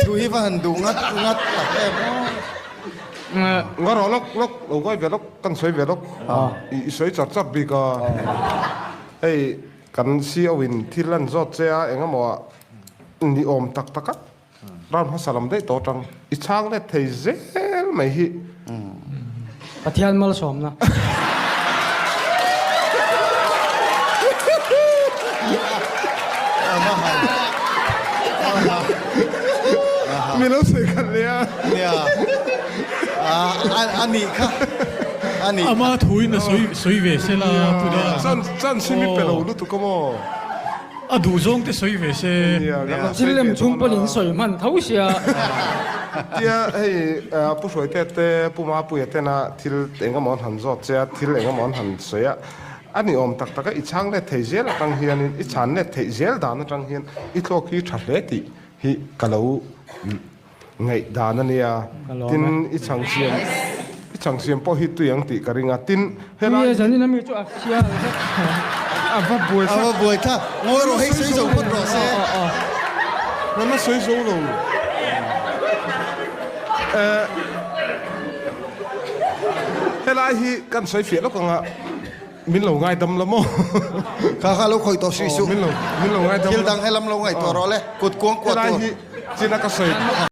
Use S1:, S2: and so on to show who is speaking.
S1: thu hi va han duh ngat ngat tak em aw.
S2: Nga rawh lawk lawk lo ngawi ve lawk kan sawi ve lawk i sawi char char bik a hei kan CO in thil an zawt che a engemaw ah ni awm tak tak a Ram hmasa lam daih tawh atang i chhang let thei zel mai hi.
S3: Pathian malsawmna.
S2: Mi lo sawi khat leh a.
S1: Nia. A nih kha. A nih kha.
S4: Ama thuin a sawi ve sela.
S2: Chance hi mi pe lo lutuk a maw.
S4: A duh zawng te sawi ve se.
S3: Thil lem chung pawhin sawi hman tho sia.
S2: Tia hei Pu Hruaite te Pu Mapuia tena thil eng emaw an han zawt che a, thil eng emaw an han sawi a, a ni awm tak tak a, i chhang let thei zel atang hianin i chhan let theih zel dan atang hian i thluak hi tha hle tih hi ka lo Ngaihdan a nia. Tin, i chhang siam, i chhang siam pawh hi tui ang tih ka ring a. Tin, helai.
S3: Tui e, zanin ami chu a chhia ang vek.
S2: A va buai thlak.
S1: A va buai thlak. Ngawi rawh, hei sawi zo phawt rawh se.
S2: Ka la sawi zo lo. Eh, helai hi kan sawi fiah lawk ang a. Min lo ngaidam la maw?
S1: Kha kha lo khawih tawh hri suh.
S2: Min lo, min lo ngaidam la.
S1: Thil dang helam lo ngaihtuah rawh le. Kut kuang kuah tur.
S2: Helai hi china ka sawi.